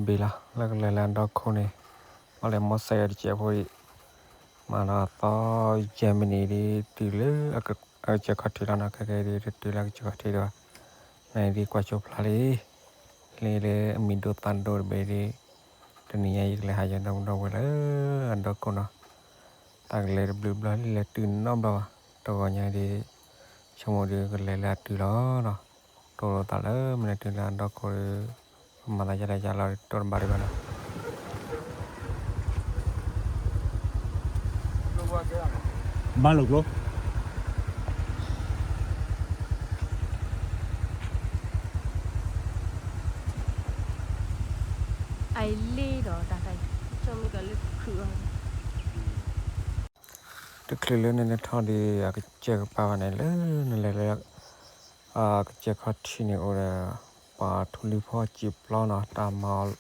ပ့ၤလီၤ လၢကလဲၤလၢအဒီခိၣ်န့ၣ် ဘၣ်လဲၤမီၢ်စဲးအီၤတစဲးဖိအံၤ မၤနီၤအသီ ယဲၢ်မံးနံးဒ်တုၤလၢအကစၢၢ်ခီၣ်ထံးလီၤနီၤ ခဲကဲဒ်တတုၤလၢအကစၢၢ်ခီၣ်ထံးဒံးဘၣ် နဒ်ကွၢ်ဆိဖျါလံ လၢလၢအမံၤဒိၣ်သၣ်ဒိၣ်တဘ့ၣ်ဒ် တနံၤညါယကလဲၤဟးယၤဒီပုၢ်ဒီဝဲၢ်လၢအဒီခိၣ်နီၤ တၢ်ကလဲၤတဘျုးဘျီလံ လဲၤတုၤနီတဘျီဘၣ် တဂီၤညါဒ် ဆိကမိၣ်ဒ်ကလဲၤလၢအတုၤလီၤနီၤ တိၢ်လိာ်သးလၢမ့ၢ်လဲၤတုၤလၢအဒီခိၣ်ဒီး ပမၤသးယါတၢ်ယါလီၤ တိၢ်တဘၣ်ဒံးဘၣ်နီၤ ဘၣ်လိာ်ကျိ အလ့ဒီးတၢ်တၢ် ကၠီမ့ၢ်ကလၢခုၣ်အီၤ တချုးလၢနလဲၤထီၣ်ဒံးအကစၢၢ်ကပၤဘၣ်န့ၣ် လၢနလဲၤလၢ အကစၢၢ်ခီၣ်ထံးန့ၣ်အိၣ်ဒီး ပှၤထူလံၤဖီစံာ်ပျီနီၤ တၢ်မၤအီၤ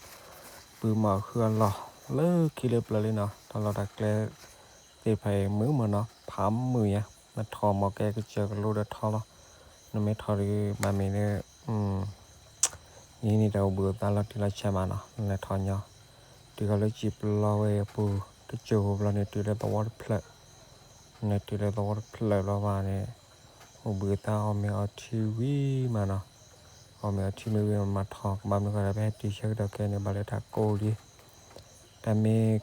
ပုၢ်မၤဟုၣ်အလီၢ် လၢခံလၢပျၢၤလံနီၤ တၢ်လီၢ်တၢ်ကျဲသ့ၣ်တဖၣ်အံၤ မုာ်မးနီၤ ဖးမုာ်ညါ နထီၣ်မီၤကဲကစၢၢ်ကလိဒီးထီလီၤ နမ့ၢ်ထီၣ်ဒံးဘၣ်မ့ၢ်လၢ နံၤန့ၣ်တၢ်အိၣ်ဘှံးအိၣ်သါလီၤတံၢ်လီၤဆဲးမးနီၤ နလဲၤထီၣ်ညီ တုၤဃီၤလၢစံာ်ပျီဝဲအပူၤ တစိၢ်ဖိဘျီန့ၣ် တုၤလၢသဝီတဖျၢၣ် နတုၤလၢသဝီတဖျၢၣ်ဘျီမးန့ၣ် အိၣ်ဘှံးအိၣ်သါအီၣ်မ့ၤအီထံဝံၤမးနီၤ အီၣ်မ့ၤအီထံမ့ၢ်ဝံၤမၤထီၣ် ကဘၣ်မနုၤဃိလဲၣ် ပဟဲတုၤဆၢကတီၢ်ခဲအံၤန့ၣ် ဘၣ်လၢတၢ်ကိၢ်လံ တၢ်မ့ၢ်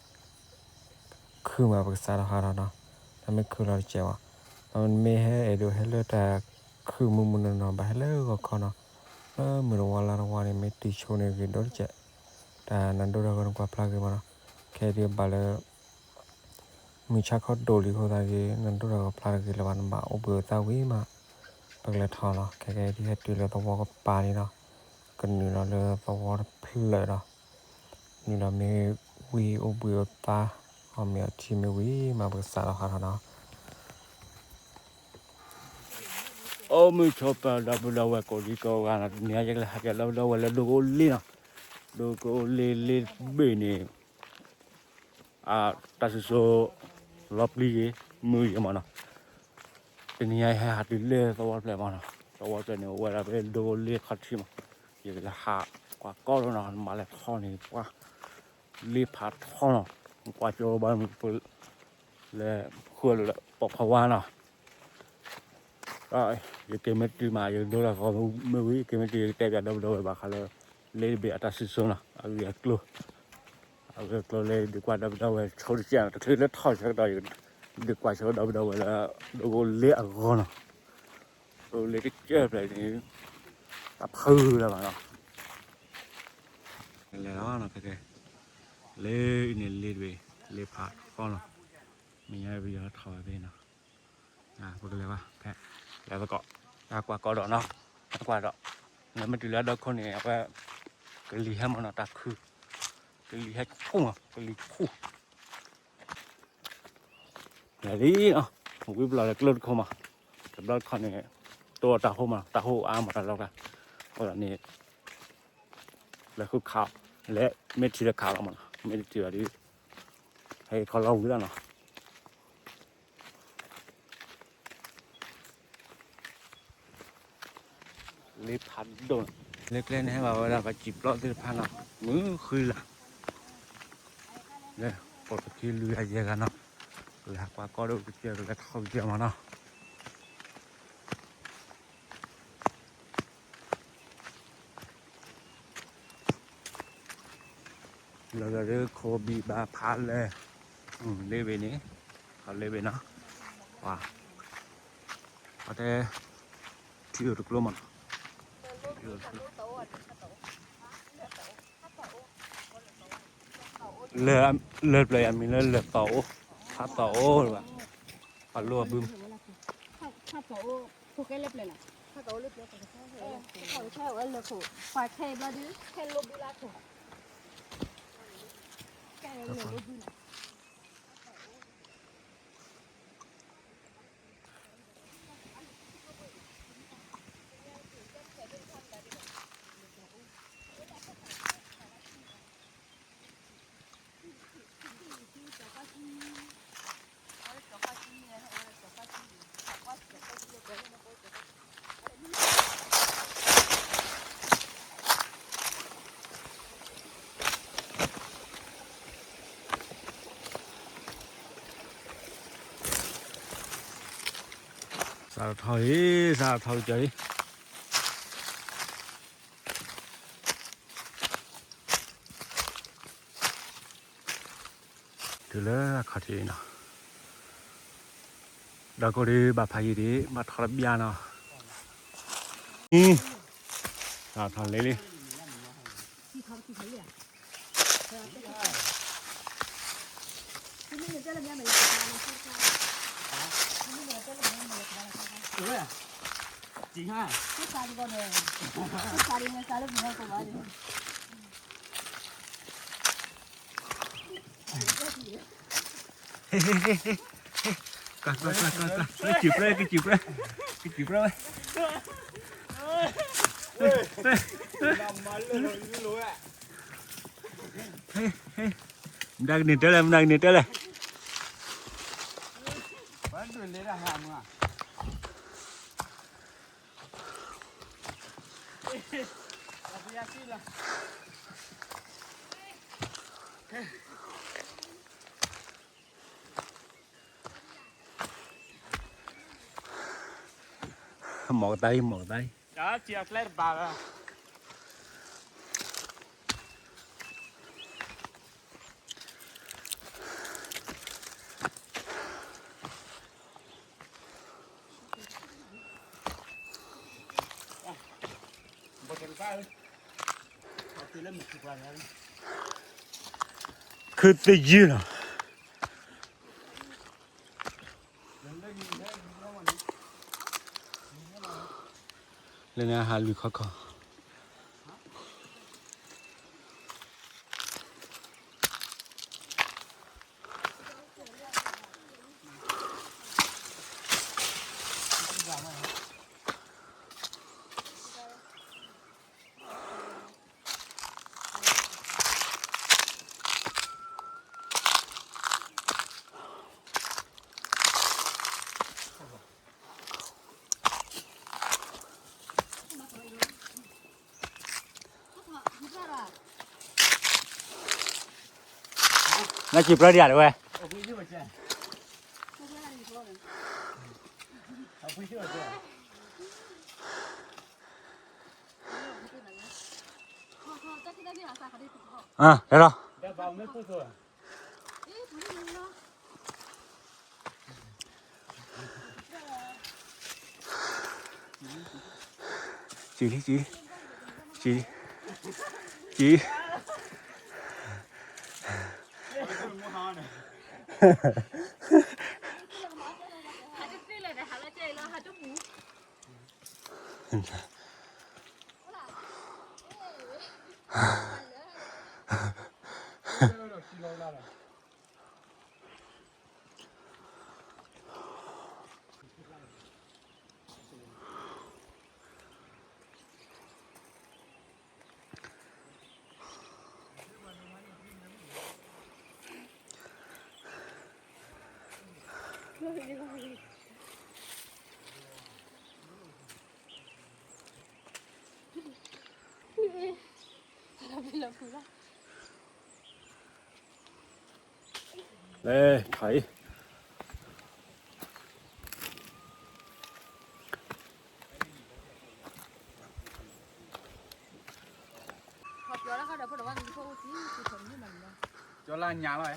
ခုၣ်မးပကစးထီၣ်ဟးထီၣ်နီၤ တၢ်မ့ၢ်ခုၣ်လီၤတစဲးဘၣ် မ့မ့ၢ်ဟဲအဲၣ်ဒိးဟဲလၢတၢ်ခုၣ်မုၢ်မုၢ်နီၢ်နီၢ် ဘၣ်ဟဲလၢဂီၤခီနီၤ လၢမုၢ်တဝါလါတဝါန့ၣ် မ့ၢ်တုၤဆိန့ၣ်ဂ့ၤဒိၣ်တစဲး တၢ်နဒိၣ်ထီၣ်ဂီၤနကွၢ်ဖျါဂ့ၤမးနီၤ ခဲအံၤဒ်ဘၣ်လၢ မုၢ်ဆါခီဒိၣ်လံအဃိသတးဒီး နဒိၣ်ထီၣ်ဂီၤဖျါတဂ့ၤလၢၤဘၣ် နဘၣ်အိၣ်ဘှံးအိၣ်သါဝံၤမး ပကလဲၤထီၣ်နီၤ ခဲကဲဒ်ဟဲတုၤလၢသဝီကပၤလံနီၤ ကနုာ်လီၤလၢသဝီတဖျၢၣ်ဒီး နုာ်လီၤမ့ၢ်ဝံၤအိၣ်ဘှံးအိၣ်သါ အီၣ်မ့ၤအီထံမ့ၢ်ဝံၤမး ပကစးထီၣ်ဟးထီၣ်နီၤ အိၣ်မုာ်ဆိးပၢၤဒီပုၢ်ဒီဝဲၢ်ကိးဒံကိးဂၤနီၤ တနံၤအံၤယကလဲၤဟးက့ၤဒီပုၢ်ဒီဝဲၢ်လၢဒိကအိၣ်လ့နီၤ ဒိကအိၣ်လ့လ့တဘ့ၣ်န့ၣ် အတၢ်စံၣ်စိၤ လီၤပျံၤဂ့ၤ မုာ်ဂ့ၤမးနီၤ တနံၤအံၤဟဲဟးတုၤလၢသဝီတဖျၢၣ်မးနီၤ သဝီတဖျၢၣ်န့ၣ် အိၣ်ဝဲဒၣ်ဖဲဒိကအိၣ်လ့ခီၣ်ထံးမး ယကလဲၤဟးကွၢ်ကီၢ်ဒီးနီၤ နမၤလဲၤထီၣ်န့ၣ် ပှၤ လ့ဖးထီနီၤ ကွၢ်ကၠိဘၣ်မုၢ်ပ လဲၤဃုလိာ်လၢပိာ်ခွါဝါနီၤ ယက့ၤမ့ၢ်တုၤမး ယကဒိလီၤဂီၤမ့ၢ်ဝံၤ ယက့ၤမ့ၢ်တုၤ ယကတဲပၠးဒီပုၢ်ဒီဝဲၢ်ဘၣ်ဃးလၢ လ့တဘ့ၣ်အတၢ်စံၣ်စိၤနီၤ အဂ့ၢ်အကျိၤ အဂ့ၢ်အကျိၤလၢဒုးကွၢ်ဒီပုၢ်ဒီဝဲၢ်ဆိတကဲးနီၤ တချုးလၢထီၣ်ဆၢကတီၢ် ယကဒုးကွၢ်ဆိဒီပုၢ်ဒီဝဲၢ်လၢ ဒိကအိၣ်လ့အဂီၢ်နီၤ ဒိကအိၣ်လ့တကဲးဖျၢၣ်န့ၣ် တၢ်ဖုလၢၤဘၣ်နီၤ လဲၤလီၤနီၤ ခဲကဲ လ့အံၤန့ၣ်လ့တဘ့ၣ် လ့ဖးထီနီၤ မဲာ်ညါပယီၤထီၣ်ဝဲဖဲနီၤ ပကလဲၤဘၣ် ဖဲ လဲၤသကိး တၢ်ကွၢ်ကီၢ်ဒီးနီၤ တၢ်ကွၢ်ဒီး နမ့ၢ်တုၤလၢအဒီခိၣ်န့ၣ် အဝဲ ကလံၤဟဲမးနီၤ တၢ်ခုၣ် ကလံၤဟဲဆူၣ်မး ကလံၤဆူၣ် လဲၤလံနီၤ ဝံၤဘျီလဲၤကျိတခိၣ်မး တဘျီတခီၣ်န့ၣ် တိၢ်တၢ်ဟိၣ်မး တၢ်ဟိၣ်အါမးတၢ်လီၢ်ကျါ အဃိသတးန့ၣ် လဲၤဃုခး လဲၤမ့ၢ်ထံၣ်လၢခးလီၤမးနီၤ မ့ၢ်တထံၣ်ဘၣ်ဒီး ဟဲခီလီၤဝံၤလီၤနီၤ လ့ဖးဒိၣ်နီၤ လၢကျဲန့ၣ်ဟဲဘၣ်ဝဲဒၣ်ပှၤစံာ်ပျီသ့ၣ်တဖၣ်နီၤ မုၢ်ဃံလၤ လၢ ပိာ်တခံလွံၢ်ဂၤယဲၢ်ဂၤနီၤ လဲၤဟးကွၢ်ကီၢ်ဒီးကစၢၢ် ကလဲၤထီၣ်ကစၢၢ်မးနီၤ လၢလၢခိဘံၣ်ဘၣ်ဖးလဲၢ် လ့ဘ့ၣ်န့ၣ် ခီလ့ဘ့ၣ်နီၤ ပှၤ အတဲ ထံအိၣ်တကျိမးနီၤ လၢ လၢပျၢၤယၤမံၤလၢလၢသီအိၣ် ဖးသီအိၣ်ဘၣ် ပှၤလိၣ်အဘု စးထီၣ်လံ, စးထီၣ်ကစၢ်လံ. တုၤလၢအခီၣ်ထံးနီၤ, ဒီးကိးဒံးဘၣ်ဖးယံာ်ဒံး ဘၣ်ထီၣ်တဘျါနီၤ. စးထီၣ်လံလံ. ကွၢ်ကွၢ်ကွၢ်ကွၢ်ကွၢ်, ကစူၤပြၢ, ကစူၤပြၢ, ကစူၤပြၢဝဲ. မတၤကန့ၢ်တၢ်လဲၣ်, မတၤကန့ၢ်တၢ်လဲၣ်. မီၢ်ကတၢၢ်အံၤ, မီၢ်ကတၢၢ်အံၤ. ခုသယုၢ်လီၤ. လၢန့ၣ်ဟးလွံၢ်ခီခီၣ်. နစံးပြၢဒံးဧါတဝဲ. အၢ လဲၤလီၤ. စံးလံ, စံးလံ, စံးလံ, စံးလံ. လဲၤထီၣ်အံၤ.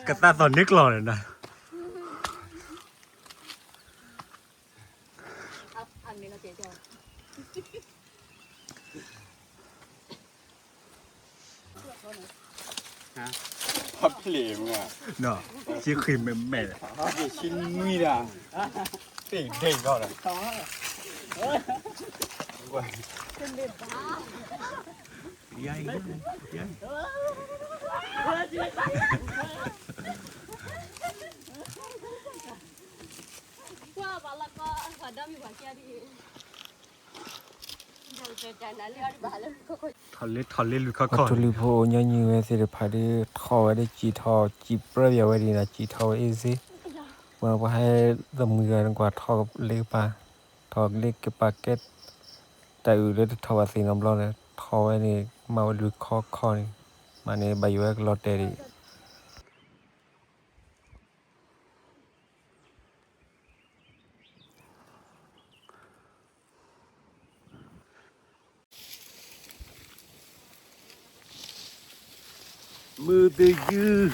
ကသးသီၣ်န့ၢ်ကျီၢ်န့ၣ်နၤ. ဖျ့မး, က့ဃ့မဲာ်မဲာ်, ဆံနွံဒၣ်, တ့ၢ်ဒ့ၣ်ထီၣ်ဒီး, ယါအံၤ, ယါအံၤ. ထီၣ်လ့ထီၣ်လ့လွံၢ်ခီခီၣ်, ထူလံၤဖိအိၣ်ညီနုၢ်ဝဲသ့ၣ်တဖၣ်ဒီး ထီၣ်ဝဲဒီးစံၣ်ထီၣ် စံၣ်ပြၢပၠးဝဲဒ်န့ၣ် စံၣ်ထီၣ်ဝဲအ့ၣ်စ့, ပှၤဟဲသမုာ်ဂၤနကွၢ်ထီၣ်လ့ကပၤ, ထီၣ်လ့ကပၤကဲ, တၢ်အုၣ်လၢတထီၣ်ဘၣ်သ့ၣ်နီတဘျီဒီး ထီၣ်ဝဲန့ၣ် မၤဝဲလွံၢ်ခီခီၣ်န့ၣ်, မၤန့ၣ်ဘၣ်ယိၣ်ဝဲကလီၤတဲာ်ဒံး. ဘ့ၣ်ယုၢ်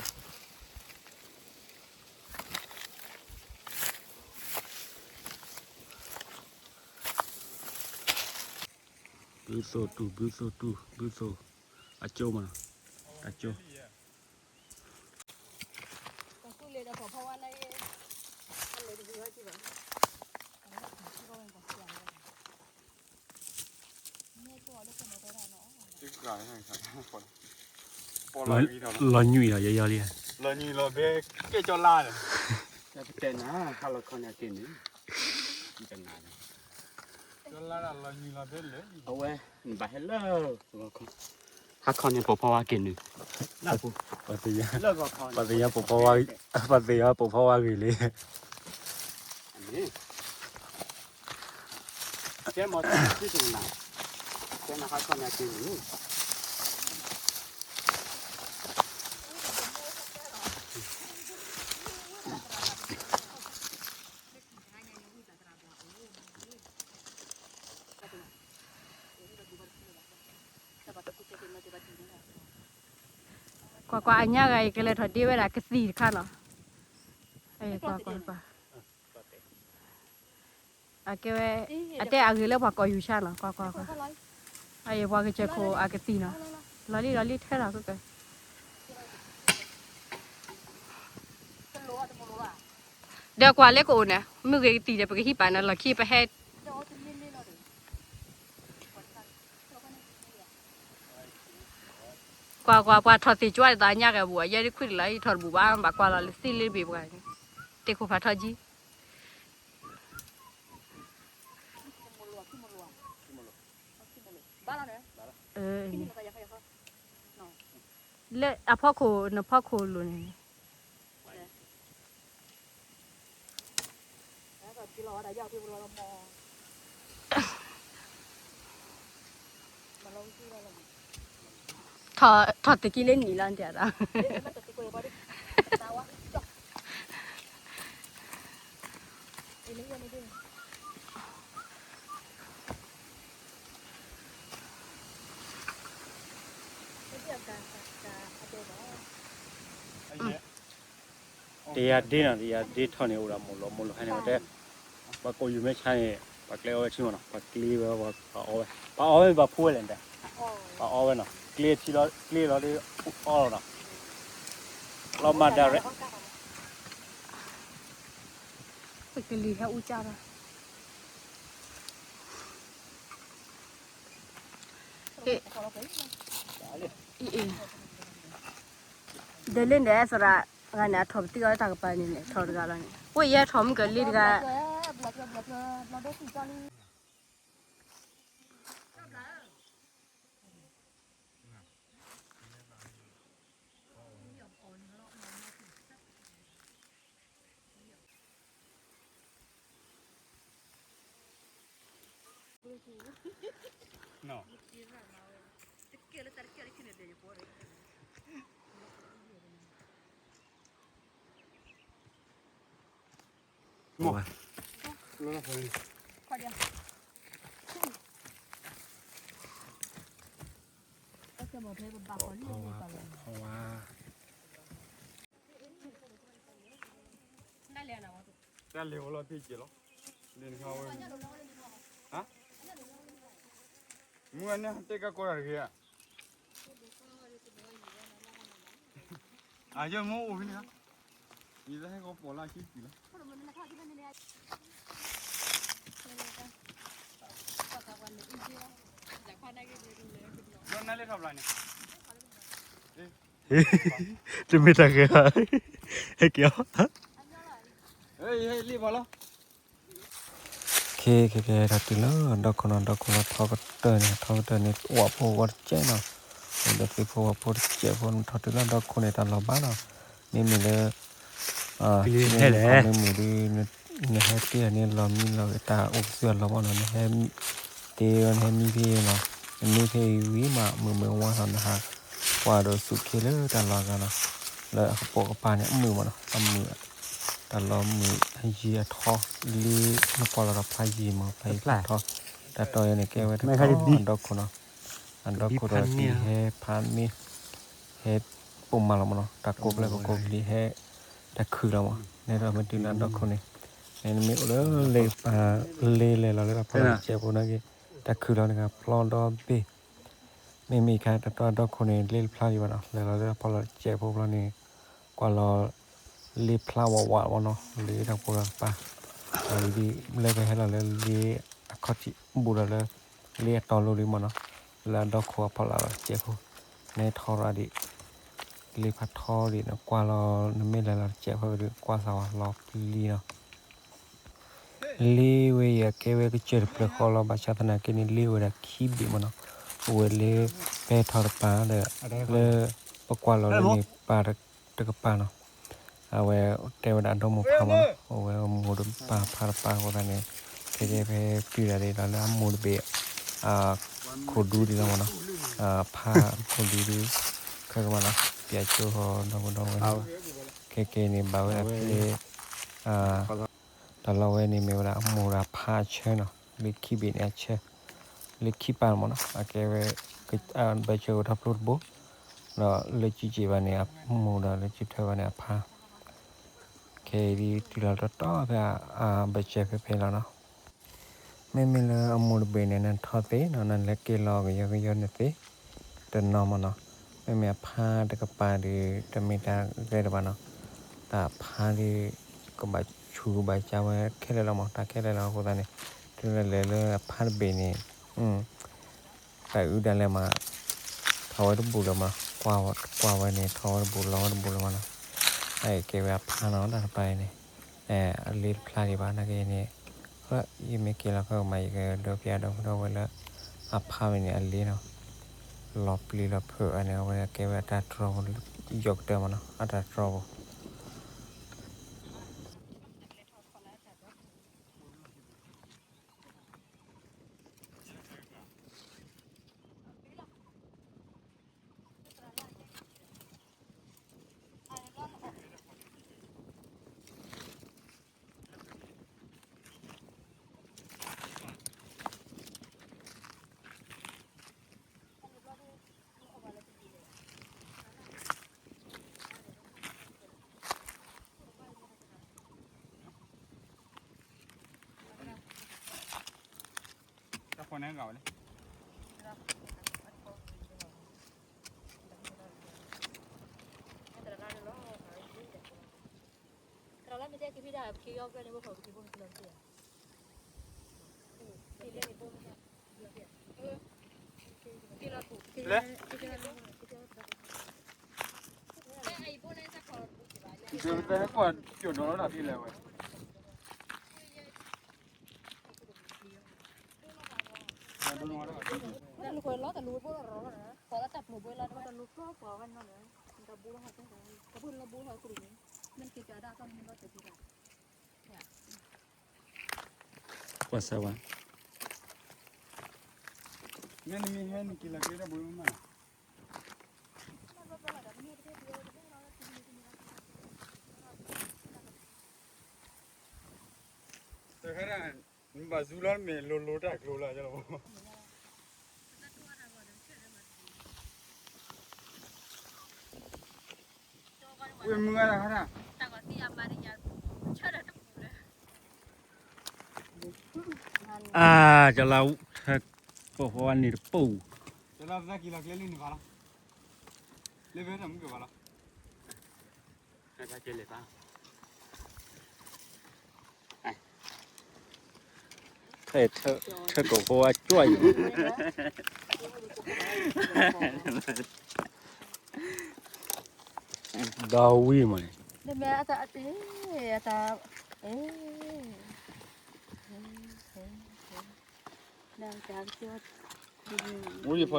ဘုသိၣ်တူၢ် ဘုသိၣ်တူၢ် ဘုသိၣ် အကၠိမးနီၤ အကၠိ လီၤညွံးလီၤ ယယီလံ လီၤညွံးလီၤဘဲ ကဲကၠီလါန့ၣ် ပတဲနၤ ဟါလီၤခီန့ၣ်က့ၤန့ၣ် ကၠီလါလီၤညွံးလီၤဘဲ အဝဲ နဘၣ်ဟဲလၢ ဟါခီန့ၣ် ပိာ်ဖီဝါက့ၤနုာ် ပှၤသ့ၣ်ညါ ပိာ်ဖီဝါ ပှၤသ့ၣ်ညါပိာ်ဖီဝါဂ့ၤလံ ကဲမီၢ်တၢ်စံၣ်တနၤ ကဲနၤဟါခီန့ၣ်က့ၤနုာ် ကွၢ်ကွၢ် အညါဂၤအံၤ ကလဲၤထီၣ်ဒ့ဝဲဒၣ်ကသံၣ်တခါနီၤ, ကွၢ်ကွၢ်ကွၢ်, အကဲဝဲ အတဲအဂ့ၤလၢပှၤကိးယူၤဆါနီၤ, ကွၢ်ကွၢ်ကွၢ်, အအံၤပှၤကစၢၢ်ခိၣ်အကသံၣ်နီၤ, လီၤလံလီၤလံ ထဲလီၤကကၢၢ် ဒီးကွၢ်လၢကအိၣ်န့ၣ် မုၢ်ဂ့ၤကသံၣ်ဒီး ပကဟံးပာ်န့ၣ် လီၢ်ခံပဟဲ ကွၢ်ကွၢ် ပှၤထီၣ်သ့ၣ်ကၠွါဒ်သိးအညါက့ၤအဘူး, ယဲဒ်ခွံတလီၤ ယထီၣ်တဘူးဘၣ်, ဘၣ်ကွၢ်လီၤလၢသ့ၣ်လၢတဘ့ၣ်ပှၤန့ၣ်, တ့ၢ်ခိၣ်ဖးထီကံ လၢအဖီခိၣ် နဖီခိၣ်လိၤန့ၣ် ထီၣ်တက့ၢ်လၢနံၣ်လီၤတဲဒၣ် တယၤဒ့နီၤ, တယၤဒ့ထီၣ်န့ၣ် အိၣ်ဒီးမိၢ်လိာ်, မိၢ်လိာ်ဟဲန့ၣ် ဝဲတဲ, ပှၤကိးယူၤမဲဆါန့ၣ် ပှၤကျဲအီဝဲထံမးနီၤ, ပှၤကျ့ဝဲ ပှၤအီဝဲ, ပှၤအီဝဲမ့ၢ်ပှၤဖိဝဲလဲၣ်တဲ, ပှၤအီဝဲနီၤ, ကျ့ထံလီၤ, ကျ့လီၤလၢအီလီၤနီၤ, လီၤမၤဒၣ်ရဲၣ် ပကလံၤဟဲအူကၢ်ဘၣ် ဒ်လၢန့ၣ် သရၣ်ဂၤန့ၣ် အထီၣ်ပတံၢ်အီၤတၢ်ကပၤန့ၣ်န့ၣ် ထီၣ်တဂၤလီၤန့ၣ်, အိၣ်ယဲထီၣ်မုၢ်ကလံၤတဂၤ တၢ်လဲၤဝဲလီၤတ့ၢ်က့ၤလီၤ, လဲၤနခါဝဲ, ဟါ, မုၢ်အန့ၣ်တဲကကိးတၢ်တဂ့ၤဧါ, အယဲမ့ၢ်အိၣ်ဖဲန့ၣ်, ယတဟဲကီးပိာ်လၢအဆံးတံၢ်လီၤ, လၢနလဲၤထီၣ်ဘျီန့ၣ် တမ့ၢ်တၢ်ဂ့ၤဘၣ်, ဟဲက့ၤအီၤ, ဟဲလံဘၣ်လီၤ, ခဲခဲခဲ ထီၣ်တုၤလၢဒီခိၣ်နီၤ, ဒီခိၣ်လၢထီကတၢၢ်န့ၣ်, ထီကတၢၢ်န့ၣ် ဝၣ်ဖိဝဲတကဲးနီၤ, ဒီးသုးဖိဝၣ်ဖိတကဲးဖိ ထီၣ်တုၤလၢဒီခိၣ်န့ၣ် တၢ်လီၤဘၣ်နီၤ, မ့မ့ၢ်လၢ မ့မ့ၢ်ဒုး နဟဲတ့ၢ်န့ၣ် လီၤမံလီၤဂ့ၤ တၢ်အိၣ်ကသုၣ်အလီၤမးနီၤ, နဟဲတ့ၢ် နဟဲမံဖဲအံၤနီၤ, နမံဖဲအံၤဝံၤမး မုာ်မုာ်ဝါထီၣ် နဟးကွၢ်ဒီးစူးခ့လၢတၢ်လီၤဂၤနီၤ, လၢအကပိာ်ကပၤန့ၣ် အမုာ်မးနီၤ, အမုာ်, တၢ်လီၤမုာ်အယံၤအထီ, လံနကွၢ်လီၤဒီးဖးယံၤမး ဖးယံၤဖးထီ, တၢ်တီၤအံၤန့ၣ် ကဲဝဲတတီၤ အဒီခိၣ်နီၤ, အဒီခိၣ်ဒီးဒ်ဟဲဖးမ့ၢ်, ဟဲ ပိာ်မၤလီၤမးနီၤ, တၢ်ကိးဖျၢၣ်ကိးကလံၤဟဲ တၢ်ခုၣ်လီၤမး, နဲဒၣ်မ့ၢ်တုၤလၢအဒီခိၣ်န့ၣ်, နမ့ၢ်အိၣ်လၢလ့ပၢ် လ့လဲၤလီၤလၢတၢ်ဖီလာ်တစဲးဖိနာ်က့, တၢ်ခုၣ်လီၤတဂၤဖျီဒီဘ့ၣ်, မ့မ့ၢ်ခါတတီဒီခိၣ်န့ၣ် လ့တဖျါဒံးဘၣ်နီၤ, လဲၤလီၤလၢတၢ်ဖီလာ်တစဲးဖိဖျီန့ၣ်, ကွၢ်လီၤ လ့ဖျါဝးဝးမးနီၤ, လ့တၢ်ဖိတၢ်ပၢ်, အဝဲဒ်လၢပဟဲလီၤလၢလ့အခီၣ်ထံး ဘူးဒီးလၢ လ့အတီၤလိၤလံမးနီၤ, လၢအဒီခိၣ်အဖီလာ်တစဲးဖိ, နဲထီရၤဒံး လ့ဖးထီဒံး နကွၢ်လီၤ နမ့ၢ်လဲၤလီၤတစဲးဖိဒီး ကွၢ်စၢ်ဝဲလီၤပျံၤနီၤ. လ့ဝဲအံၤအကဲဝဲကစၢၢ်တဖျၢၣ်ဃီလီၤ, ဘၣ်ဆၣ်သနာ်က့န့ၣ် လ့ဝဲဒၣ်ခံဘ့ၣ်မးနီၤ, အိၣ်ဝဲလၢပဲထီၣ်တပၤဒီး လၢပကွၢ်လီၤလၢန့ၣ်ပၤတကပၤနီၤ, အဝဲတဲဝဲဒၣ်အဒီမိၢ်ဖးမးနီၤ, အိၣ်ဝဲအမိၢ်တပၤဖးတပၤအဃိသတးန့ၣ်, ခဲကဲဖဲတုၤဒၣ်ဒ်ဒီးလၢအမိၢ်တဘ့ၣ် ခိၣ်ဒူဒံးလီၤမးနီၤ, ဖးခိၣ်ဒူဒံး ခဲကမးနီၤ, ပျဲကၠိဃီဒီပုၢ်ဒီဝဲၢ်, ခဲကဲန့ၣ်ဘၣ်ဝဲဒၣ်ဖဲ တၢ်လီၢ်ဝဲန့ၣ်မ့ၢ်ဝဲဒၣ်အမိၢ်ဒီးအဖးအဆၢနီၤ, လၢခံဘ့ၣ်န့ၣ်အဆၢ, လၢခံပၤမးနီၤ, အကဲဝဲ ဘၢၣ်စၢၤအိၣ်ထီၣ်ဖျိတဘိ, ဒီးလၢစုစ့ၣ်ဘၣ်န့ၣ်အမိၢ်ဒီးလၢစုထွဲဘၣ်န့ၣ်အဖး, ခဲအံၤဒ်တုၤလီၤတီတီဖဲအဘၢၣ်စၢၤဖဲဖဲလီၤနီၤ. မ့မ့ၢ်လၢအမိၢ်တဘ့ၣ်န့ၣ် နထီၣ်သ့နီၤ, နလဲၤက့ၤလီၤကယီကယီန့ၣ်သ့, တနီၤမးနီၤ, မ့မ့ၢ်အဖးတကပၤဒီး တမ့ၢ်တၢ်ဂ့ၤတဘၣ်နီၤ, တၢ်ဖးဒီး ကဘၣ်ဆူးကဘၣ်စၢ်ဝဲခဲလၢာ်လီၤမး, တၢ်ခဲလၢာ်လီၤအဃိသတးန့ၣ်, တုၤလၢလဲၤလၢအဖးတဘ့ၣ်န့ၣ် တၢ်အုးဒၣ်လဲာ်မး, ထီၣ်ဝဲတဘူးလၢၤမး, ကွၢ်ဝဲန့ၣ် ထီၣ်ဝဲတဘူးလီၤဝဲတဘူးလၢၤမးနီၤ, အကဲဝဲအဖးနီၤ တၢ်တပၤအံၤန့ၣ်, အလ့တဖျါဒံးဘၣ်နာ်က့န့ၣ်, ယမ့ၢ်က့ၤလီၤခဲကမး ယကဒိးဖျါဒီပုၢ်ဒီဝဲၢ်လၢ အဖးဝဲန့ၣ်အလ့နီၤ, လီၤပျံၤလီၤဖုးအန့ၣ် အဝဲကဲဝဲအတၢ်တြီပူၤ ယီၤကတၢၢ်မးနီၤ, အတၢ်တြီပူၤ ကွၢ်စၢ်ဝဲ, မ့ၢ်နမ့ၢ်ဟဲနက့ၤလီၤက့ၤတၢ်ဘိမး, တခါဒၣ် နဘၣ်စူၤလီၤမ့ၢ်လိၤလိၤတၢ်ကျိၤလီၤလီၤ. ဝဲမုၢ်ဂၤတခါဒၣ်, အါ ကလါ ပိာ်ဖီဝါန့ၣ်တပူၤ, ကလါသးက့ၤလီၤကျဲလၢန့ၣ်ဘၣ်လီၤ, လၢဖဲတၢ်မုၢ်ကဘၣ်လီၤ. ထဲ ထၢကိာ်ဖိအကွၢ်အံၤ, ဒီဝံၤမးန့ၣ်, ဝံၤဖီဒံး, အိၣ်ဒီဒူၣ်ဒံး, လၢချၢဃံ, ဒီဒူၣ်ဒံး အိၣ်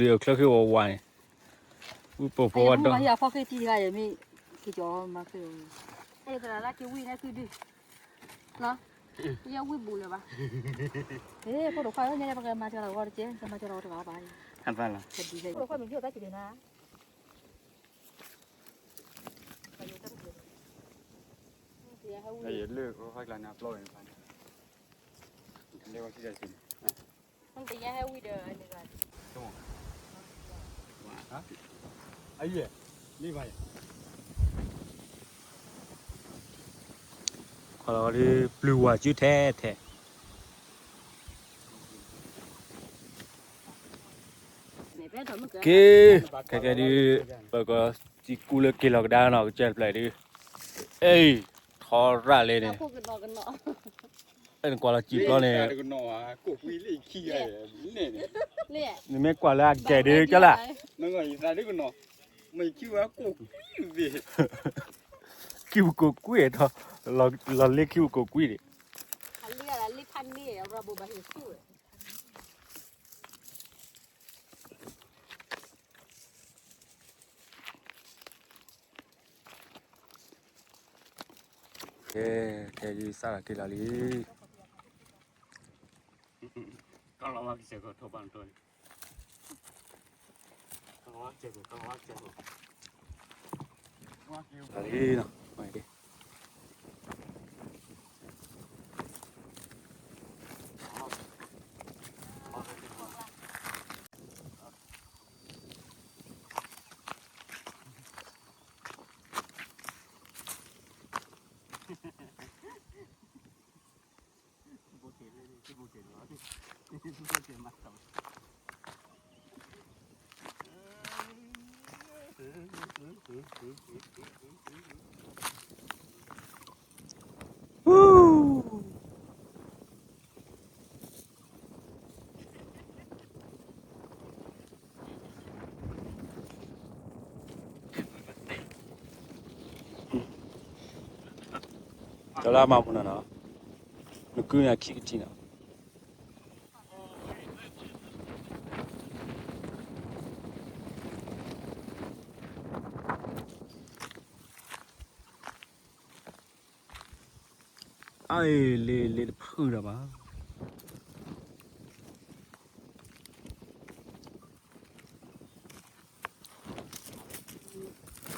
ချၢဃံဝးဝးန့ၣ်, ဝံၤပိာ်ဖီဝါဒီး ဖီဃံတံၢ်တဂၤအံၤမ့ၢ် ကကီမၤဃ့, အဲၣ်သရၣ်လၢက့ၤဝံၤဟဲဃုဒု, ယဝံၤဘူးလၢၤဘၣ်, ဖိဒိၣ်ခွါညါပကမၤစၢၤလီၤဝဲတကဲ, ကမၤစၢၤလီၤဝဲတဂၤဘၣ်, ဖိဒိၣ်ခွါမ့ၢ်ယိၣ်တၢ်စံးဒၣ်နၤ, လၢအဖီကျါန့ၣ်အပျီဝဲန့ၣ်, လၢဝဲခံဂၤစံးန့ၣ်, သ့ၣ်ညါဟဲဝံၤဒီးအန့ၣ်ဂၤန့ၣ် အံၤ ခီလီၤဒုး ပျုၤဝၤစုထဲထဲ က့ၤ ခဲကဲဒုး ပကစံးကူလၢက့ၤလီၤကဒါနီၤ ကစၢၢ်တဖျၢၣ်ဒုး အ့ၣ် ထီရၣ်လဲၣ်န့ၣ် နကွၢ်လီၤစံးဘျီန့ၣ် နမ့ၢ်ကွၢ်လၢအဒဲးဒုး ကၠီလၢ ခံပူၤကိးကွံာ်ထီၣ် လီၤလ့ခံပူၤကိးကွံာ်န့ၣ် ကဲ ကဲဒုးစးထီၣ်က့ၤလီၤလံ ကလီၤဝါကစဲးကိးထိၣ်ဘၣ်နတိၢ်န့ၣ် ကလီၤဝါကစဲးကိး ကလီၤဝါကစဲးကိး လီၤလံနီၤ ကလၢမၤမူနီၤနီၤ နကုန့ၣ်ခံကထံၣ်နီၤ အ့ၣ် လ့လ့တဖုဒီးဘၣ် ကစၢၢ်ခီၣ်ထံး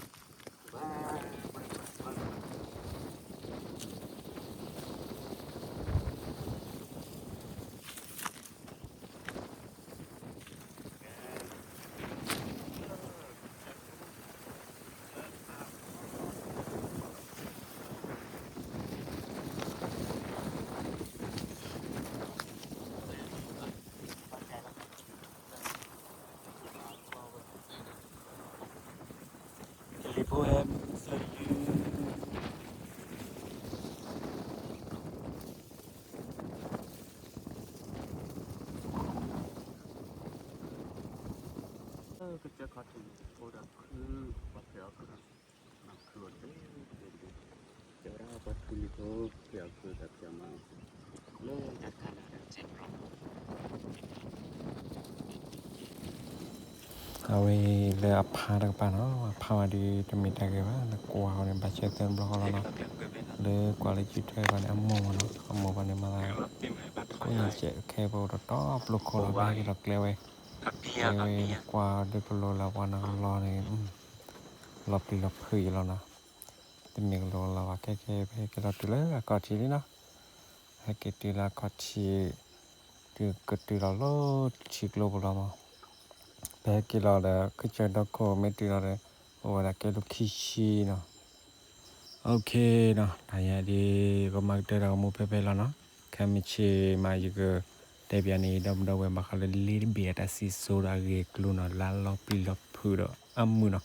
န့ၣ် အိၣ်ဒီးခု ပှၤဖျဲးအီၣ်ခု ခုအိၣ်တ့ၢ်တ့ၢ်တ့ၢ် ကဲဝဲဒၣ်ပှၤထူလံၤဖိ ဖျဲးအီၣ်ခုဒီးဖျဲးမး လၢတၢ်ခါန့ၣ် အဝဲလၢအဖါတကပၤနီၤ အဖါဝဲဒုး တမ့ၢ်တၢ်ဂ့ၤဘၣ် နကွၢ်အီၤန့ၣ် ဘၣ်ဆၢသၢဘျီဃီလီၤနီၤ လၢကွၢ်လၢ YouTube ဘၣ်န့ၣ် အမိၢ်မးနီၤ အမိၢ်ဘၣ်န့ၣ်မၤသး ကိးညါကဲးခဲပအိၣ်ဒီးတီပျိခိၣ်လီၤ ဘၣ်ဟဲက့ၤလီၤကျဲဝဲ ကျဲဝဲ နကွၢ်ဒုးကလိၤလၢပှၤနီၤကလီၤန့ၣ် လီၤပျံၤလီၤဖုးယလီၤနီၤ တမ့ၢ်ကလိၤလီၤဘၣ် ခဲခဲ ပဟဲက့ၤလီၤတုၤလၢအခီၣ်ထံးလံနီၤ ဟဲက့ၤတုၤလၢအခီၣ်ထံး တုၤကတုၤလီၤလၢထံကျိပူၤလီၤမး ပဟဲက့ၤလီၤဒီး ကစၢၢ်ဒီခိၣ်မ့ၢ်တုၤလီၤဒီး အိၣ်ဝဲဒၣ်ကဲလိာ်ခံဆံနီၤ OK နီၤ တၢ်ညါဒ် ကမၤကတၢၢ်တၢ်ကမူၣ်ဖဲဖဲလီၤနီၤ ခဲမုၢ်ဆ့ၣ်မး ယကတဲပၠးန့ၢ် ဒီပုၢ်ဒီဝဲၢ် ဘၣ်ဃးလၢလ့တဘ့ၣ်အတၢ်စံၣ်စိၤဒီးအဂ့ၢ်အကျိၤနီၤ လၢလီၤပျံၤလီၤဖုးဒီးအမုာ်နီၤ